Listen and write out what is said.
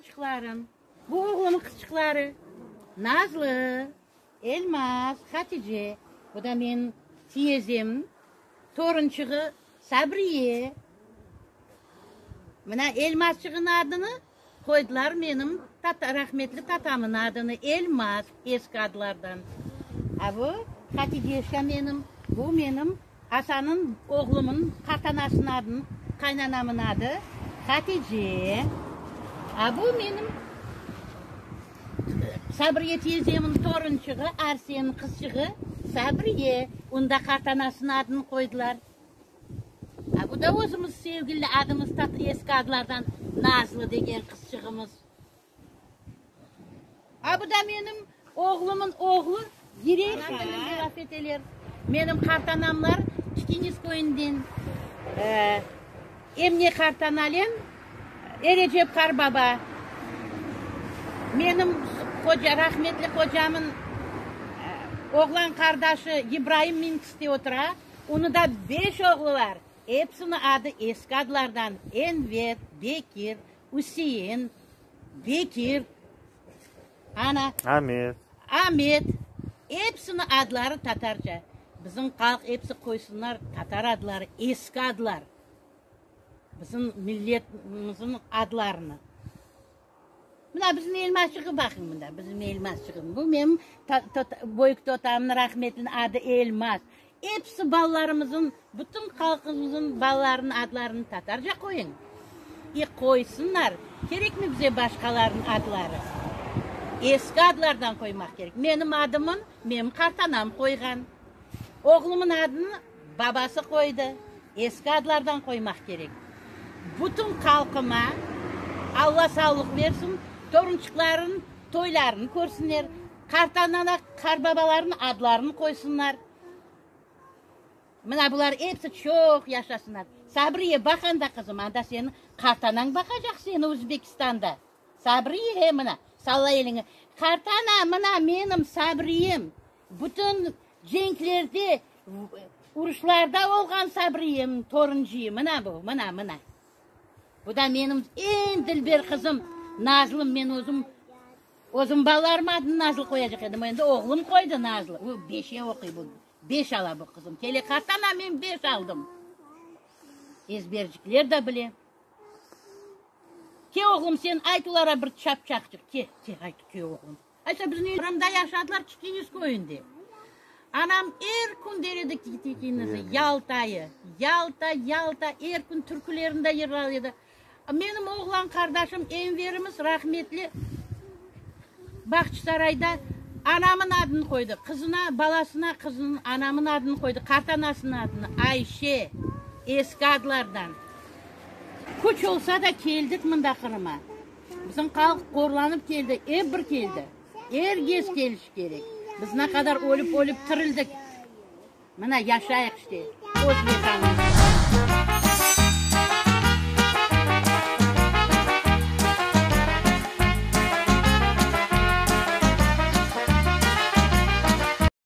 Torunçıqlarım. Bu oğlumnıñ qızçıqları, Nazlı, Elmaz, Hatice. Bu da menim tiyezemniñ torunçığı Sabriye. Mına Elmazçığınıñ adını qoydılar menim tata, rahmetli tatamnıñ adını, Elmaz, eski adlardan. A bu Haticeşka menim, bu menim Asanıñ, oğlumıñ qartanasınıñ adını, qaynanamıñ adı Hatice. A bu menim Sabriye tiyzemniñ torunçığı, Arsenniñ qızçığı Sabriye. Onı da qartanasınıñ adını qoydılar. A bu da özümiz sevgili adımız, eski adlardan Nazlı degen qızçığımız. A bu da menim oğlumın oğlu Girey Ana tilinde laf eteler. Menim qartanamlar Tükiniz köyünden. Emne qartanalen Erecep qarbaba. Menim qoca, rahmetli qocamın oğlan qardaşı İbraim Minskte otura. Onı da beş oğlu bar. Epsiniñ adı eski adlardan, Enver, Bekir, Üsein, Bekir, ana. Amet. Amet. Epsiniñ adları tatarca. Bizim halq episi qoysınlar tatar adları, eski adlar. Bizim milletimizniñ adlarını. Mına bizim Elmazçığı baqıñ mında, bizim Elmazçığım. Bu menim böyük totamnıñ rahmetliniñ adı Elmaz. Episi balalarımızın, bütün halqımızın balalarınıñ adlarını tatarca qoyıñ. E, qoysınlar, kerekmi bize başqalarınıñ adları? Eski adlardan qoymaq kerek. Menim adımın menim qartanam qoyğan. Oğlumın adını babası qoydı. Eski adlardan qoymaq kerek. Bütün halqıma Alla sağlıq bersin, torunçıqlarınıñ toylarını körsinler, qartanana, qarbabalarınıñ adlarını qoysınlar. Mına bular episi çoq yaşasınlar. Sabriye, baq anda, qızım, anda seni qartanañ baqacaq seni Özbekistanda. Sabriye, mına, salla eliñi. Qartana, mına menim Sabriyem. Bütün cenklerde, uruşlarda olğan Sabriyem, torunçıyım. Mına bu, mına, mına. Bu da menim eñ dilber qızım Nazlım. Men özüm, özüm balalarıma adını Nazlı qoyacaq edim. Endi oğlum qoydı Nazlı. O, beşe oquy bu. Beş ala bu qızım. Kele qartana, men beş aldım. Ezbercikler de bile. Ke, oğlum, sen ayt olara bir çapçaqçıq. Ke, ke, ayt, ke, oğlum. Aysa bizni Qırımda yaşadılar Çikiniz köyünde. Anam er kün der edi Tikinizi, Yaltayı, Yalta, Yalta, er kün türkülerini de yırlar edi. Menim oğlan qardaşım Enverimiz rahmetli Bağçasarayda anamın adını qoydı. Qızına, balasına qızınıñ anamın adını qoydı, qartanasınıñ adını, Ayşe, eski adlardan. Küç olsa da keldik mında Qırıma. Bizim halq qorlanıp keldi, ep bir keldi. Er kes keliş kerek. Biz ne qadar ölip-ölip tirildik. Mına yaşayıq işte, öz Vetanımızda.